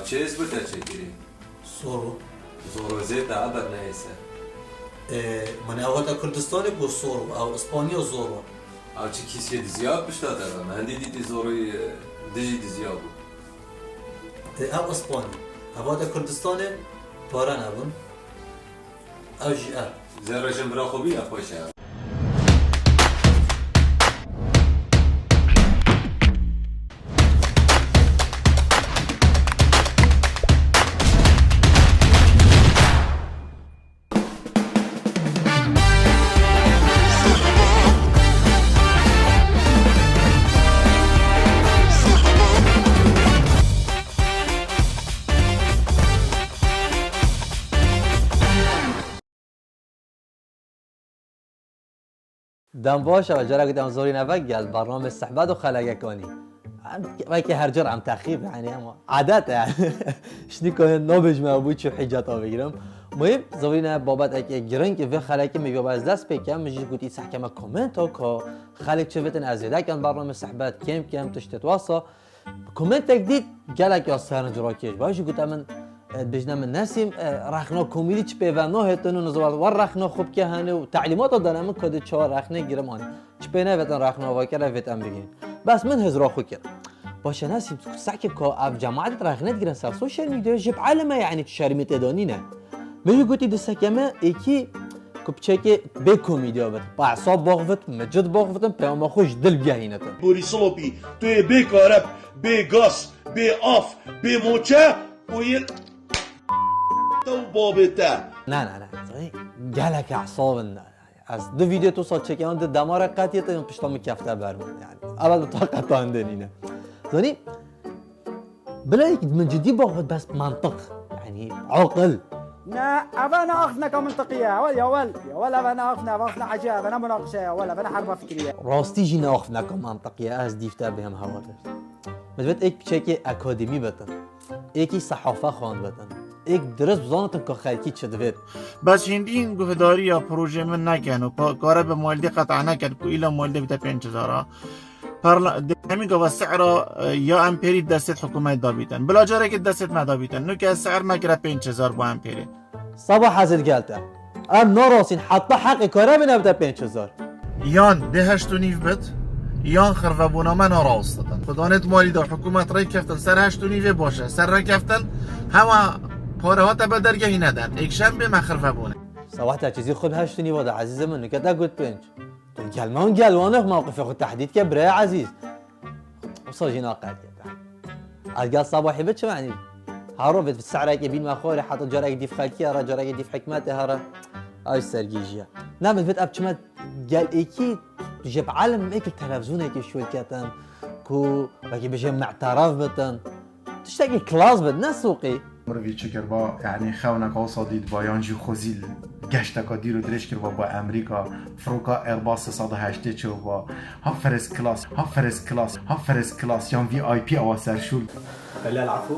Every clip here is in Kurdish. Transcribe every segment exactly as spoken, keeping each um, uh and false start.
Çi hêz bi te çêkirî? Zoro. Zoro zê te eber neyê ser. E, min ew hata Kurdistanê ku Zoro, ew Îspanya Zoro. Ew çi kîsiyê diziya pişta te ve? Me hindî dîtî Zoroyî, e, dijî diziya bû. E, ew Îspanya. Ew hata Kurdistanê pare nebûn. Ew jî ev. Zerre jin bira xwe bî, ev xweş e. Dem baş e, carek din em zorîne vegel bernamê Sehbet û Xelekek anî. Em, weke her car em texîb, yanî, ama adet e, yanî. Ştî ku nabêjme bû çi hiceta bigirim. Muhîm, zorîne babeteke giring vê xelekê min vê ez dest pê kem, min jî gotî sehkeme komento ku xelek çi vitin ez zêde kem bernamê Sehbet, kêm kem, tiştê wasa. Komentek dît, gelek ya serinc rakêş. Baş jî gote min, e, dibêjne min, Nesîm, e, rexna komîdî çi pê ve nahêtin û nizanim wer rexna xwe bike hene û telîmata dane min ku di çawa rexnê girim anî. Çi pê nevetin rexna vakere vêt em bigihîn. Bes min hizra xwe kir. Baş e Nesîm, sehkê ku ev cemaet rexnê digirin ser sosyal medyayê, ji bi elime, yanî, şermî tê de nîne. Min jî gotî di sekeme êkî ku piçekê bê komîdiya bit. Bi esab baxivit, micid baxivitin, peyama xwe ji dil bigehînitin. Borî Silopî, tu yê bê kareb, bê gas, bê af, bê moçe û yê te û babê te. Ne, ne, ne. Gelek esabin ne. Ez du vîdeo tu sa çekiyan di demara qetiyete yan pişta min kefte ber min. Yani, evel bi taqeta hinde nîne. Zanî, Bila yek min cidî baxivit bes mantiq. Yanî aqil. Ne, eve ne axifneka mintiqî ye. Ewel, ya wel, ya wel eve ne axifne, eve axifne ecê, eve ne munaqişe ye, ewel eve ne herba fikirî ye. Rastî jî ne axifneka mantiqî ye, ez dîv te bêm hewa dest. Min divêt êk piçekê akademî bitin. Êkî sehafe xwan bitin. Êk dirist bizanitin ku xelkî çi divêt. Bes hîndî guhdariya projeyê min nekin û pa-, kare bi muelidê qet'a nekin ku îla muelidê bide pênc hezar a. Parla-, di hemî gava sehra, e, ya em pêrî destê hikûmetê dabîtin. Bila carekê destê me dabîtin. Nuke sehr me kire pênc hezar bo em pêrî. Seba hezir gel te. Em narasîn heta heqê kare bine bide pênc hezar. Yan dê heşt û nîv bit, yan xirvebûna me narastitin. Xudanêt malî da hikûmet rêkeftin ser heşt û nîvê baş e. Ser rêkeftin hema pare hate be dergehî neden. Êkşembê me xirvebûne. Sewahta çizî xwe bi heşt û nîva da ezîzê min, nuke te got pênc. Tu gel me hûn gel wane mewqifê xwe tehdîd ke birayê ezîz. Wisa jî naqet ke. Ez gel sabahî biçim, yanî her roj vêt sehrekê bînme xwarê, heta carekê dîv xelkî here, carekê dîv hikûmetê here. Ay sergî jî ye. Ne min vêt ev çime gel êkî ji bi elim êkî televizyonekî şûl ketin ku wekî bijê me'teref bitin. Tiştekî klas bit, ne sûqî. Mirovî çi kir ba, yanî xewneka wisa dît ba, yan jî xwezî geşteka dîr û dirêj kir ba, ba Amerîka, firoka Airbus sê sed û heştê çew ba, ha first class, ha first class, ha first class, yan V I P awa serşûl. Belal Afû.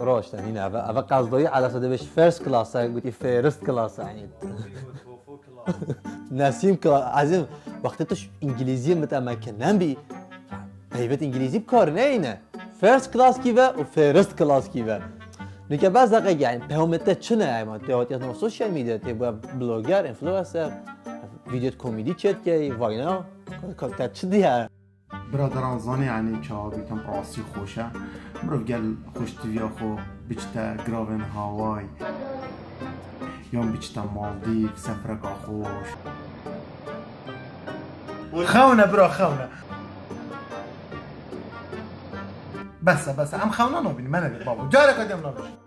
Roşte, yine eve, eve qezdayî elasa dibêj first class, sen gotî first class, yanî. Nesîm kla-, ezîm, wextê tu ş-, îngilîzî min te me kirin bî, peyvêt îngilîzî bi kar neyne. First class kî ve û first class kî ve. Nike bes deqe yani, peyamê te çi ne ema? Te hatiye nav social media, te bûye blogger, influencer, vîdeo komîdî çêtkey, vayna, ka-, ka-, te çi diye? Biraderan zanê, yanî çawa bîtin, rastî xweş e. Mirov gel xweştiviya xwe biçite giravên Hawaii. Yan biçite Maldîv, sefereka xweş. Xewne bira, xewne. Bes e, bes e. Em xewna nabînin, me nebêt babo. Careke dî em nabêjin.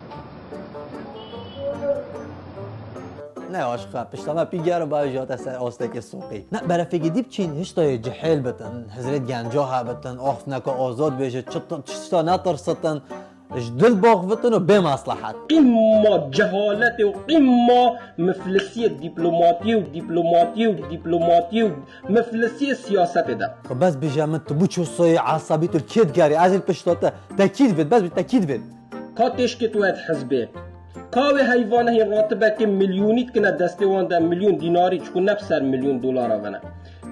Ne aşiqa, pişta me pî ger ba jî hate ser astekê sûqî. Ne, berefêkê dî biçîn, hişta yê cihêl bitin, hizrêt genca hebitin, axifneka azad bêje, çi t-, çi tişta netirsitin, ji dil baxvitin û bê meslehet. Qîma cehaletê û qîma miflisiyê dîplomatiyê û dîplomatiyê û dîplomatiyê û miflisiyê siyasetê de. Xwe bes bêje min, tu bû çi soyê esabî, tu kê digerî, ez ê li pişta te, te kî divêt, bes bî te kî divêt? Ka têşkê tu et hizbê. Ka wê heyvanehî ratibekê milyonî dikine destê wan de milyon dînarî, çiku ne bi ser milyon dolara vene.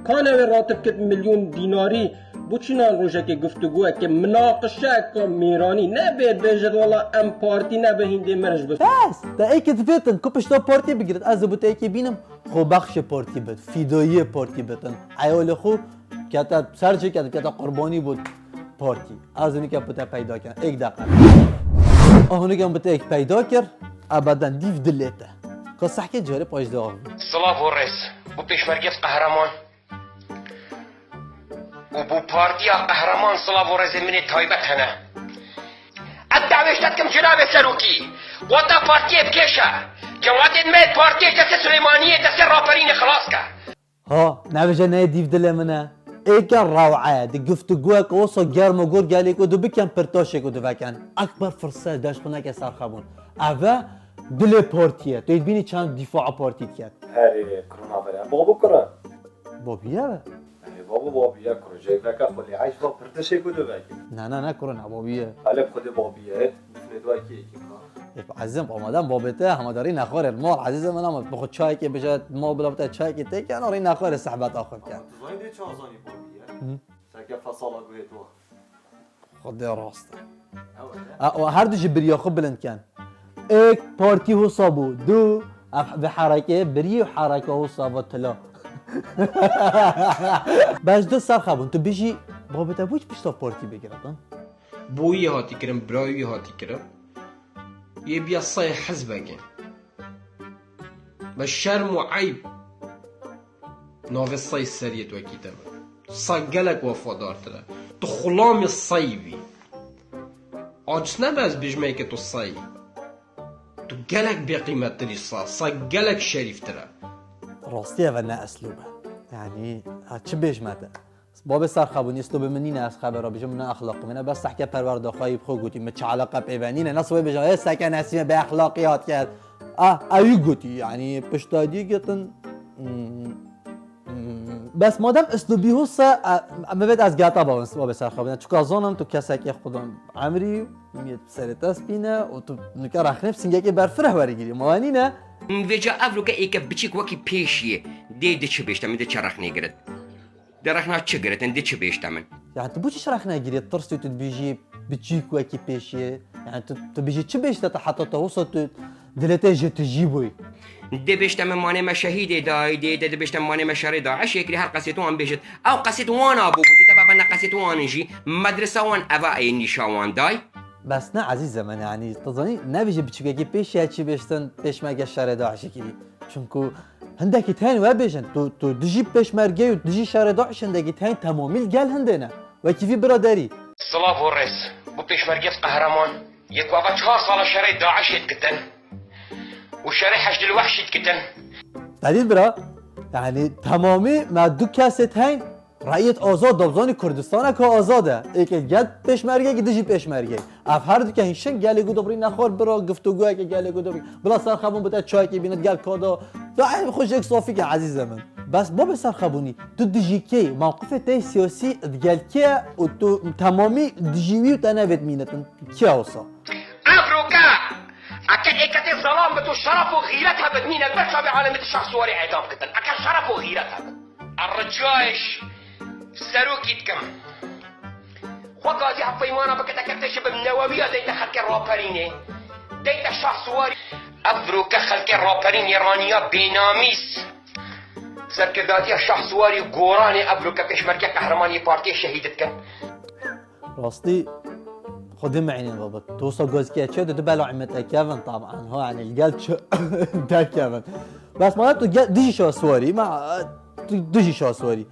Ka ne wê ratib kit milyon dînarî Boçî nan rojekê guftûgoyeke, minaqişeyeke mêranî nebe, bêjit wela em partî nebe hîndê mirij bi. Bes! Te êkê divêtin ku pişta partî bigirit, ez ê bo te êkê bînim, xwebexşê partî bit, fîdayiyê partî bitin. Eyalê xwe kete ser cê, kete, kete qurbanî bo partî. Ez ê nike bo te peyda kem. Êk deqe. Ah, nike bo te êk peyda kir, ebeden dîv dilê te. Ka sehkê carê pajdeh. Silav û rêz bo pêşmergê qehreman. Û bo partiya qehreman silav û rêzê min ê taybet hene. Ez dawêj te dikim cinabê serokî, wata partiyê bikêşe. Cemaetên me partiyê destê Silêmaniyê, destê raperînê xilas ke. Ha, nebêje neyê dîv dilê min e. Êke rew e, di guftûgoyeke wisa germ û gor gelê ku dibikin, pirtaşê ku divekin. Ekber firse deş xwe neke serxebûn. Ev e dilê partiyê. Tu yê dibînî çend dîfaa partî diket. Herê, kuruna vere. Babo kura. Babiye be. Erê babo, babiye kuro. Ceyveke xwe lê eşva pirtişê ku diveke. Ne, ne, ne kuro, ne babiye. Hele bi xwedê babiye. Difnê dua kê kê ka. Ê, ezîzim, amadan babê te, hema darî nexwarê mal, ezîzim min, ama bi xwe çayekê bije, mal bila bite çayekê tê ke, rî nexwarê sehbeta xwe bike. Ama tu zanî dê çawa zanî babiye? Hı. Seke fesala guhê tu. Xwedê rast e. Ew e. Ha, o her du jî biriya xwe bilind ken. Êk partî wisa bû, du ev bi herekê birî û hereka wisa va tila. Bes du serxebûn, tu bijî, babê te bû pişta partî bigiritin? Boyî hatî kirin, birayî hatî kirin. Yê biya sayê hizbekê. Ve şerm û eyb. Navê say seriyê tu wekî te be. Say gelek wefadartir e. Tu xulamê say bî. Aciz nebe ez bêjim eke tu say. Tu gelek bêqîmettir î sa. Say gelek şerîftir e. Rastî ev ne eslûb e. Yanî, ha, çi bêjme te? Babê serxebûnî, stobê min nîne ez xebera bijim, ne exlaqî min e, bes sehke perwerda xwe yî bi xwe gotî, min çi eleqe pê ve nîne, nas wê bêje, ê seke Nesîme bê exlaqî hat kerd. A, ew yî gotî, yanî pişta dî gotin, hmm, hmm, bes madem stobî wisa, e, min vêt ez geta bawin babê serxebûnî, çuka zanim tu kesekê xudan emrî, serê te spîne û tu nike rexnê bi singekê berfireh werî girî, ma nîne? Vêca ev roke êke biçîk wekî pêşiyê, dê di çi bêjte min, di çi rexnê girit? Di rexna çi giritin, di çi bêjte min? Yani tu boçî çi rexne girê, tirsî tu dibêjî biçîk wekî pêşiyê? Yani tu, tu bêjî çi bêjte te heta te wisa tu dilê te ji tijî bûy? Dê bêjte min manê me şehîdê dayî, dê, dê, dê bêjte min manê me şerê DAIŞê kirî, her qesê tu wan bêjit. Ew qesê tu wan abû gotî, te bava ne qesê tu wan in jî, medresa wan eva ê nîşa wan day. Bes ne ezîzê min, yani tu zanî, nebêjî biçûkekî pêşiya çi bêjtin pêşmerge şerê DAIŞê kirî. Çunku hindekî tên we bêjin, tu, tu dijî pêşmergeyê û dijî şerê DAIŞ hindekî tên temamî li gel hindê ne. Wekî vî biraderî. Silav û rêz bo pêşmergê qehreman, yê ku ava çar sala şerê DAIŞê dikitin û şerê Heşdil Wehşî dikitin. Te dît bira, yani temamî me du kesê tên. Rayet azad, dabzanî Kurdistaneke azad e. Êkê gel pêşmerge, êkê dijî pêşmerge. Ev her du ke hîn şin gelê ku dobrî nexwar bira, guftûgoyeke gelê ku dobrî. Bila serxebûn bite çayekê bîne gel kada. Ya ev xwe jêk safî ke ezîzê min. Bes babê serxebûnî, tu dijî kê, mewqifê te siyasî di gel kê ye û tu temamî dijî wî û te nevêt mînetin. Kê wisa? Ev roke, eke êketê zelam bit û şeref û xîret hebit mîne, ber çavê alemê di Şahsuwarî edam kitin. Eke şeref û xîret hebit. Ez ricayê ji serokî dikim. Xwe gazî hevpeymana bike te keftê ji bi newewiya deyte xelkê raperînê. Deyte Şahsuwarî. Ev roke xelkê raperînê raniya bênamîs. Serkirdatiya Şahsuwarî û Goranê ev roke pêşmerge qehremanê partiyê şehîd dikin. Rastî, Xwedê me ênê baba. Tu wisa gozkiya çi de, tu bela îmet ekevin, taban. Ha, yani, li gel çi derkevin. Bes mala tu gel, dijî Şahsuwarî, ma, tu dijî Şahsuwarî.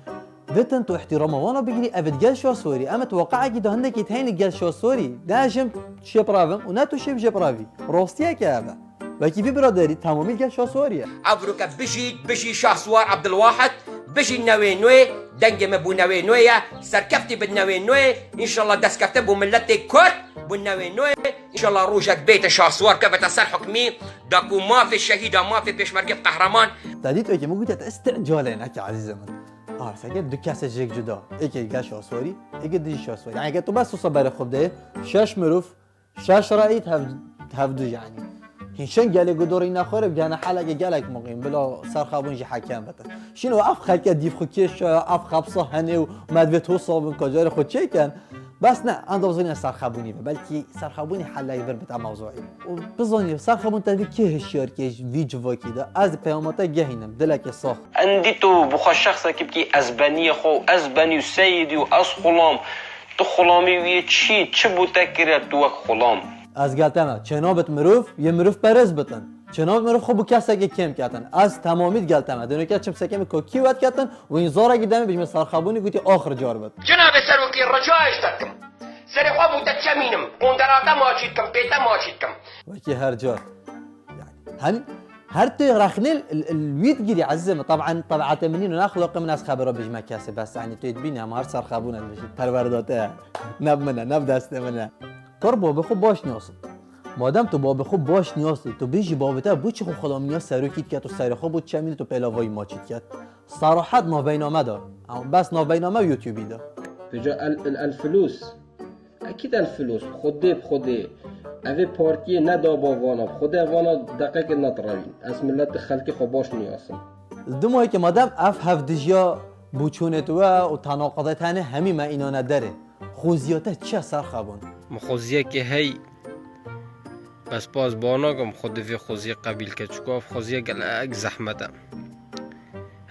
Vetin tu îhtîrama wana bigirî, evet gel Şahsuwarî. Em tu waqayekî de hindekî teyni gel Şahsuwarî. Ne jim şê pravim û ne tu şê bijê pravî. Rastiyeke ev e. Wekî vî biraderî temamî gel Şahsuwarî ye. Evroke bijî, bijî Şahsuwar Ebdilwahid, bijî newê nûê, dengê me bû newê nûê ye, serkeftî bi newê nûê, înşallah destkeftin bû miletê Kurd, bû newê nûê, înşallah rojek bête Şahsuwar kevete ser hukmî, da ku mafê şehîda, mafê pêşmergê qehreman. Te dît wekî min gotiye te îsticalê neke ezîzê min. Ah, seke du kesê jêk cuda. Êkê gel Şahsuwarî, êkê dijî Şahsuwarî. Yani, tu bes wisa berê xwe bideyê, şeş mirov, şeş rayî hev, hevdu yani. Hîn şin gelê ku dorî nexwere, gene heleke gelek muqîm, bila serxebûn jî hekem bitin. Şîn û ev xelke dîv xwe kêşaya, ev xebsa hene û me divê tosa bin, ka carê xwe çêkin. Bes ne, em dibizanîne serxebûnî be. Belkî serxebûnî helek vir bite mewzûî. Û bizanî, serxebûn te vî kê hişyar kê ji vî civakî de. Ez di peyama te gehînim, dilekê sax. Endî tu bi xwe şexsekî bikî, ez beniyê xwe û ez benî û seyidî û ez xulam. Tu xulamî wî yê çi? Çi bo te kiriye tu wek xulam? Ez gel te me. Çênabit mirov, yê mirov perest bitin. Çênabit mirov xwe bo kesekê kêm ketin. Ez temamî digel te me. Dênoke çim sekemî kokî wet ketin û înzarekî demê bijimê serxebûnî gotî axir car bit. Cenabê Serokê, rica ji te dikim. Serê xwe bo te çemînim. Qonderata maçî dikim, pê te maçî dikim. Wekî her car. Yani, hani her tu rexnê li, li, li wî digirî, ezîzê min. Taban, tebiatê min nîn û exlaqê min, ez xebera bijime kesê. Bes, yani, tu yê dibînî, em her serxebûn e dibêjin. Perwerda te ye. Ne bi min e, ne bi destê min e. Kar babê xwe baş niyasin. Madem tu babê xwe baş niyasî, tu bêjî babê te bo çi xwe xulamîniya serokî diket û serê xwe bo çemî tu pêlavayî maçî diket. Serahet navbeyna me de. Ama bes navbeyna me û YouTubeî de. Vêca el, el, el filûs. Ekîd el filûs. Xwedê bi xwedê. Evê partiyê neda ba vana. Bi xwedê vana deqekê nedirewîn. Ez milletê xelkê xwe baş niyasim. Li dimahekê madem ev hevdijiya boçûnê tu we û tenaqidê tenê hemî me înane derê. Xoziyê te çi ye serxebûn? Min xoziyekê hey, bes baz ba nakim, xwe di vê xoziyê qebîl ke, çunku ev xoziye gelek zehmet e.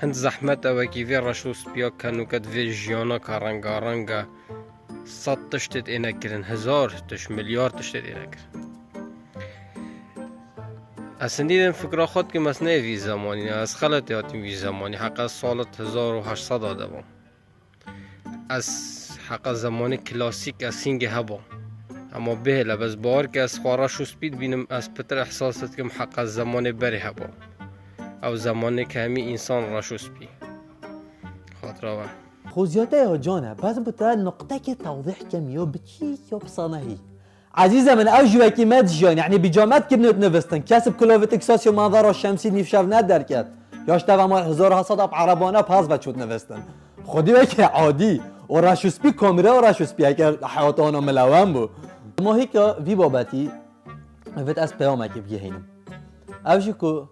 Hin zehmet e wekî vê reş û spiya ke nûke di vê jiyana ke rengareng e, sed tiştê têne kirin, hezar tişt, milyar tiştê têne kirin. Ez hindî din fikra xwe dikim, ez ne vî zemanî ne, ez xeletê hatîm vî zemanî, heqa salet hezar û heşt sed a de bûm. Ez heqa zemanê klasîk ez hîngê hebûm. Ema bihêle, bes bawer ke ez xwe reş û spî dibînim, ez pitir ehsas dikim heqa zemanê berê hebûm. Ew zemanê ke hemî însan reş û spî. Xatira we. Xoziyê te ya can e, bes bi te nuqtekê tewdîh kem ya biçîk ya bi sanehî. Ezîzê min, ew ji wekî me dijiyan, yanî bi camet kirin û dinivîstin. Kes bi kilavê Texas ya manzara şemsî nîvşev nederket. Ya ji teva mal hezar hesed ap erebane pez ve çût nivîstin. Xwedî wekî adî. O reş û spî, kamera o reş û spî, eger heyata wana milewen bû. Mahîka vî babetî, vêt ez peyamekê bigihînim. Ew jî ku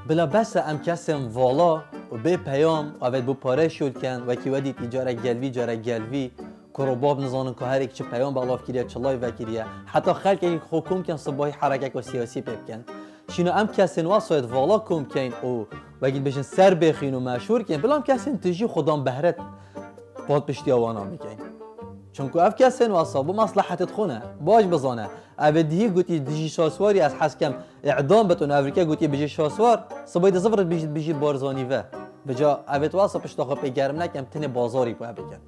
Bila bes e em kesên vala û bê peyam avêt bo pare şûl ken, wekî we dîtî carek gel vî, carek gel vî, kur û bab nizanin ku her yek çi peyam belav kiriye, çi live vekiriye. Heta xelkekî xwe kom ken sibahî herekeka siyasî pê bikin. Şîno em kesên wesa yêt vala kom keyn û wekî dibêjin ser bêxîn û meşhûr keyn, bila em kesên tijî xwe dan behret palpiştiya wana bikeyn. Çunku ev kesên wesa bo meslehetê xwe ne. Baş bizane. Ev ê dihî gotî dijî şahswarî ez hez kem îdam bitin, evrike gotî bijî şahswar, sibê di zifir bijî, bijî Barzanî ve. Vêca ev ê wesa pişta xwe pê germ nekem, tenê bazarî bo ev bikin.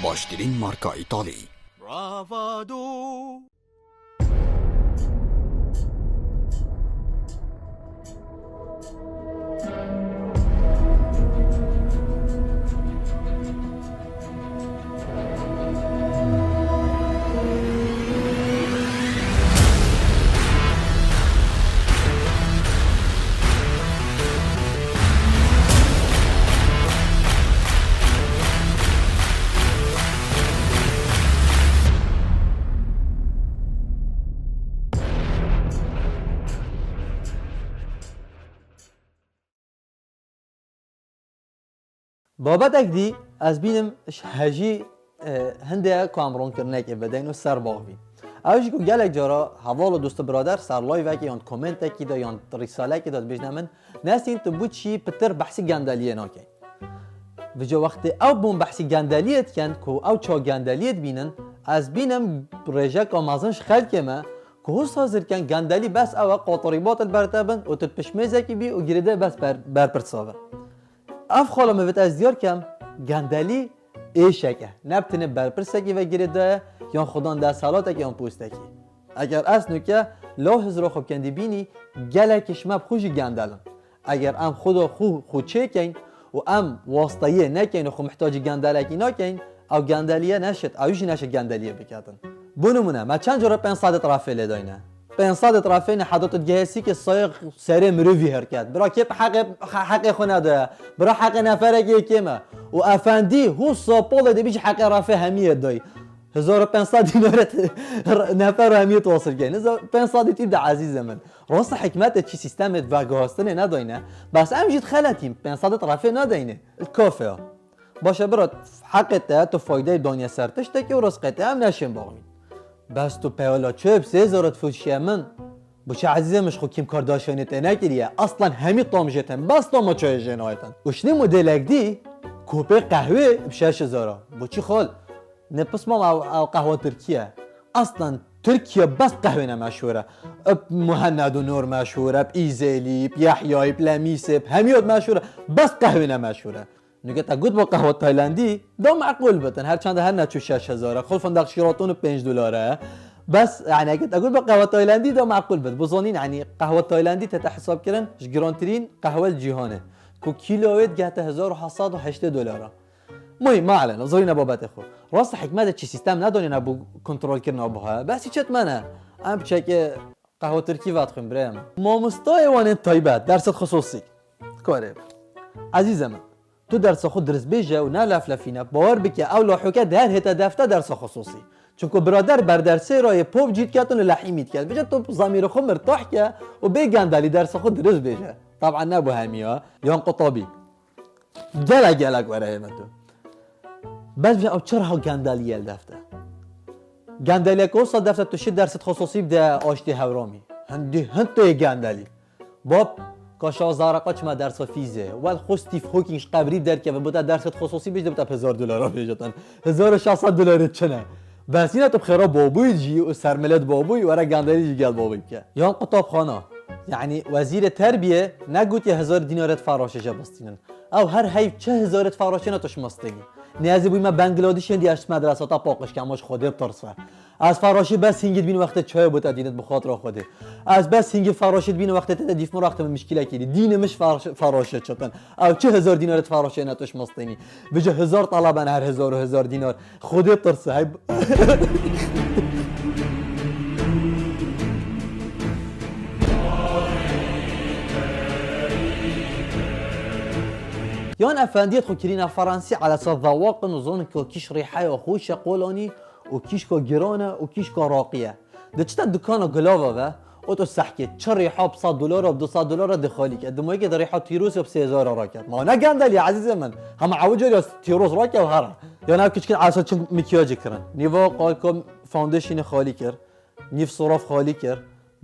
Baştirîn marka Îtalî. Bravado. Babetek dî ez bînim ji hejî, e, hindê ye ku em ronkirinekê bideyn û ser baxivîn. Ew jî ku gelek cara heval û dost û birader ser live-ekê yan komentekî de yan rîsalekî de dibêjne min, Nesîn, tu bo çi pitir behsî gendeliyê nakey? Vêca wextê ew bûn behsî gendeliyê dikin ku ew çawa gendeliyê dibînin, ez bînim rêjeka mezin ji xelkê me ku hûs hazir ken gendelî bes ew e, qatirîbat li ber te bin û tu pişmêzekî bî û girêdayî bes ber, berpirsa be. Ev xala min vêt ez diyar kem, gendelî êşek e. Ne bi tenê berpirsekî ve girêdayî ye, yan xudan desthelatekî yan postekî. Eger ez nûke Lo hizra xwe kendî bînî, gelekî ji me bi xwe jî gendelin. Eger em xwe da xwe, xwe çêkeyn û em wasteyê nekeyn û xwe mihtacî gendelekî nakeyn, ew gendeliye neşit, ew jî neşit gendeliyê biketin. Bo nimûne, me çend cara pênc sedî refê lê dayne. Pênc sedî refê ne heta tu digehê sîkê sayê serê mirovî herket. Bira kê bi heqê, heqê xwe nedaye. Bira heqê neferekê kêm e. Û efendî, hû sapalê dibî ji heqê refê hemiyê dayî. Hezar û pênc sed dînarê nefer û hemiyê tu wasif key. Hezar pênc sed tîp de ezîzê min. Rasta hikmetê çi sîstemê veguhastinê nedayne. Bes em jî dixeletîn. Pênc sed refê nedayne. Kafe ya. Baş e bira, heqê te tu faydeyê daniye ser tiştekê û rizqê te em neşên baxmîn. Bes tu peyala çöp sê hezar difroşiye min. Bu çi ezîzê min ji xwe Kim Kardashianê te nekiriye. Aslan hemî tam jê tên. Bes tam o çayê jê nayêtin. Û şinê modelek dî, kopê qehwê bi şeş hezar a. Bu çi xal? Ne pismam ew, ew qehwa Tirkiye. Aslan Tirkiye bes qehwê ne meşhur e. Ib Muhenned û Nur meşhur e, ib Îzelî, ib Yehyayî, ib Lemîsê, ib hemiyot meşhur e. Bes qehwê ne meşhur e. Nuke te got bo qehwa Taylandî, da meqûl bitin. Her çanda her neçû şeş hezar e. Xulfin deq Sheraton û pênc dolar e. Bes, yani, eger te got bo qehwa Taylandî, da meqûl bit. Bizanîn, yani, qehwa Taylandî te te hesab kirin, ji girantirîn qehwe li cîhanê. Ku kîlo wê digehte hezar û heft sed û heştê dolar e. Muhîm, ma aleyna, zirîne babetê xwe. Rast hikmetê çi sîstem nedonîne bo kontrolkirina biha. Bes hiç etmene. Em piçekê qehwa Tirkî vedixwin, birê min. Mamostayê wan ên taybet, derset xisûsî. Karê. Ezîzê min, tu dersa xwe dirist bêje û ne leflefîne. Bawer bike, ew lahuke diher hête defte dersa xisûsî. Çunku birader ber dersê re yê pop cî diketin û lehîmî diket. Bêje tu zamîrê xwe mirtah ke û bê gendelî dersa xwe dirist bêje. Taban ne bo hemiya. Yan qutabî. Gelek gelek were hê me tu. Bes vê ew çi reha gendelî ye li defte. Gendeliyek olsa defte tu şi dersit xisûsî bide aştî hewramî. Hindî hind tu yê gendelî. Bab, ka şazdara qe çima dersa fîzê. Wel xwe Steve Hawking ji qebrî derkeve bû te dersit xisûsî bêj de bû te hezar dolara bêje ten. Hezar û şeş sed dolarê çi ne? Bes yine tu bi xêra babûyî jî û sermilet babûyî were gendelî jî gel babûyî bike. Yan qutabxana. Yani wezîrê terbiyê negotiye hezar dînarê di feraşê je bistînin. Ew her heyv çi hezarê di feraşê ne tu ji me stênî. Niyazî bûyî me Bangladîşê dî ez ji medresa te paqij kem, ji Xwedê bitirse. Ez feraşê bes hingî dibîn wextê çayo bo te dînit bi xatira Xwedê. Ez bes hingî feraşê dibîn wextê te te dîf min wextê min mişkîlekî dî. Dînê min ji feraş-, feraşê çetin. Ew çi hezar dînarê di feraşê ne tu ji me stênî. Bêje hezar taleben her hezar û hezar dînar. Xwedê tirse, hey. Yan efendiyet xwe kirîne Fransî, elesa zewaqin û zonin ku kîş rîheya xweş e qolanî û kîşka giran e û kîşka raqî ye. Diçite dukana gilava ve, oto sehkê, çi rîha bi sed dolar û bi du sed dolar re dixalî ke. Dimayekê de rîha tîroz ya bi sê hezar re raket. Ma ne gendelî ezîzê min. Hema ew cariya tîroz rake û here. Yan ev kiçkin esa çi mikyajê kirin. Nîva qalka foundationê xalî kir. Nîv soraf xalî kir.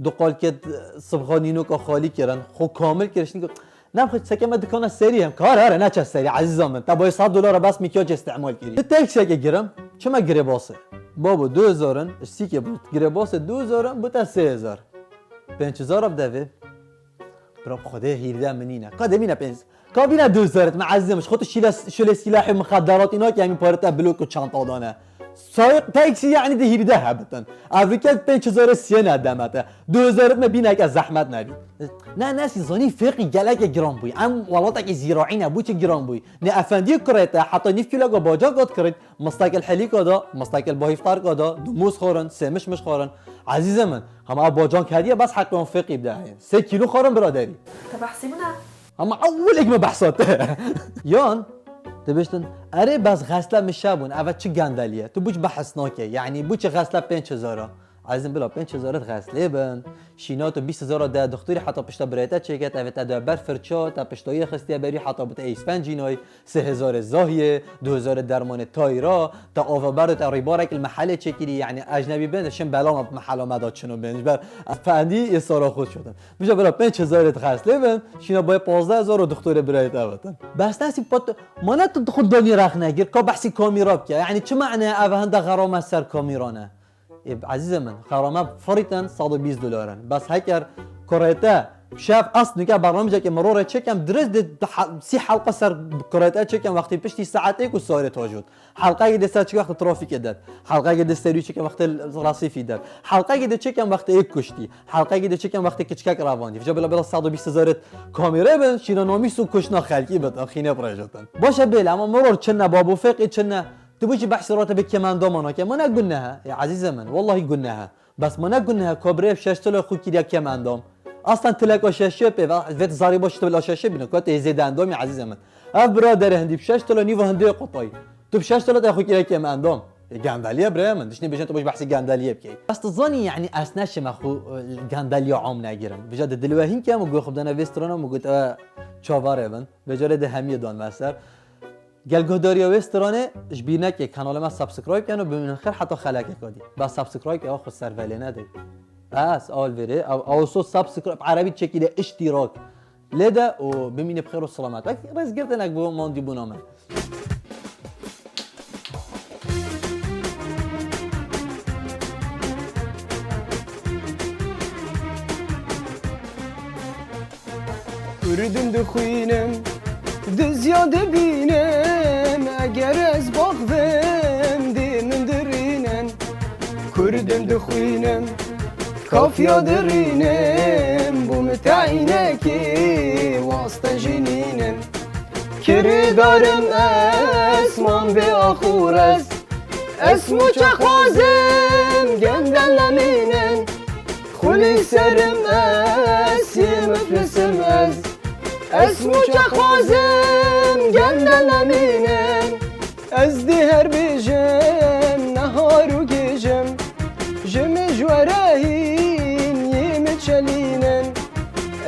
Du qalkê sibxa nînoka xalî kirin. Xwe kamil kir. Şinî got, nem xwe seke me dikana serî hem. Kar here neçe serî ezîza min. Te bayê sed dolara bes mikyacê îstîmal kirî. Ti tek seke girim. Çime girê basê. Babo, du hezar in, ji sîkê bû. Girê basê du hezar in, bû te sê hezar. Pênc hezar bi devê. Bira bi Xwedê hîrde min nîne. Ka demîne pênc. Ka bîne du hezar et me ezîzim, ji xwe tu şîle, şûlê sîlahê mixederatî nake, hemî pare te blok û çanta dane. Sayiq taksî yani di hîrde hebitin. Ev rike pênc hezar siyê ne demete. Du hezar et me bîne ke zehmet nebî. Ne, ne, sî zanî fêqî geleke giran bûyî. Em welatekî zîraî ne, bû çi giran bûyî. Ne efendiyê kurê te, heta nîv kîloka bacak got kirît. Mistekil helîka da, mistekil bahîftarka da, du mûz xwarin, sê mişmiş xwarin. Ezîzê min, hema ev bacank hediye bes heqê wan fêqî bide heyî. Sê kîlo xwarin biraderî. Te behsî min e? Hema ewilek me behsa te. Yan, dibêjtin, erê bes xesle min şe bûn, eve çi gendelî ye? Tu bû çi behs nake? Yanî bû çi xesle pênc hezar a? Ezîzim bila pênc hezar et xeslê bin. Şîna tu bîst hezar a de doktorî heta pişta birayê te çêke, te vê te de ber firça, te pişta yê xistiye berî heta bi te êspenc jî nayî. Sê hezarê zahiyê, du hezarê dermanê tayra, te ava berdo te rîbarek li mehelê çêkirî, yanî ecnebî bên, şin bela me bi mehela me de çin û bên. Ji ber efendî yê sara xwe şotin. Bija bira pênc hezarê dixeslê bin, şîna bayê pazdeh hezar û dixtorê birayê te vetin. Bes nesî pat, ma ne tu xwe donî rexne gir, ka behsî kamîra bike. Yanî çi mane ev hende xerame ser kamîra ne? Ê, ezîzê min, xerame firîtin sed û bîst dolar in. Bes heker kurê te Şev, aslında bernamecekê mirorê çekem, dirêj de ha-, sî helqa ser kurete çekem, wextê piştî saet êk û sarê tajot. Helqayê de ser çi wextê trafîkê de. Helqayê de ser wî çekem wextê rasîfî de. Helqayê de çekem wextê êk kuştî. Helqayê de çekem wextê kiçkek revandî. Vija bila bila sed û bîst zarê kamêrê bin, şîna namîs û kuşna xelkî bit, axîne birejotin. Baş e bêle, ama miror çi ne, babo feqî çi ne. Tu bijî behsê rate bi kêmendama nake. Ma ne guneh e, ê ezîzê min, wellahî guneh e. Bes ma ne guneh e, ka birê şeş tilo xwe kiriya kêmendam. Aslan tileka şeşê pê, ve-, vêt zarî baş tu bila şeşê bîne, ka tu ê zêde endamî, ezîzê min. Ev biraderê hindî bi şeş tilo nîva hindê qutayî. Tu bi şeş tilo te xwe kiriya kêmendam. Ê, gendeliye birê min. Dişnê bêjin tu baş behsê gendeliyê bikey. Bes tu zanî, yanî ez neşime xwe, e, gendeliya am negirim. Vêca de dilwehîn kem û guh xwe bidene vê strana û got, e, çavarê bin. Vêca rê de hemiyê dan me ser. Gel guhdariya wê stranê ji bîr neke, kanalê me subscribe ken û bimînin xêr heta xelekeka dî. Ba subscribe ya xwe ser velê nede. Bes, al verê, ew, ew so subscribe, erebî çekî de iştîrak. Lê de û bimîne bi xêr û selamet. Wek rêzgirtinek bo mandîbûna me. Kurdim dixwînim, dizya dibînim, eger ez baxvim, dê min dirînin. Kurdim dixwînim, kafiya dirînim, bû min teînekê, waste jî nînim. Kirêdarim ez, man bê axûr ez, ez mûçe xwazim, gende nemînin. Xulî serim ez, yê miflisim ez. Ez mûçe xwazim, gende nemînin. Ez dê her bêjim, nehar û gêjim. Ji min ji we re hîn, yê min çelînin.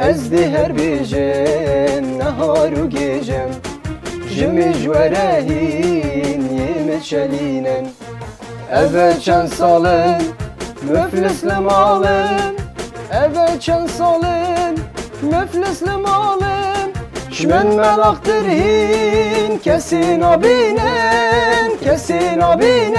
Ez dê her bêjim, nehar û gêjim. Ji min ji we re hîn, yê min çelînin. Eve çend sal in, miflis li mal in. Eve çend sal in, miflis li mal in. Ji min melaxtir hîn, kesê nabînin, kesê nabînin.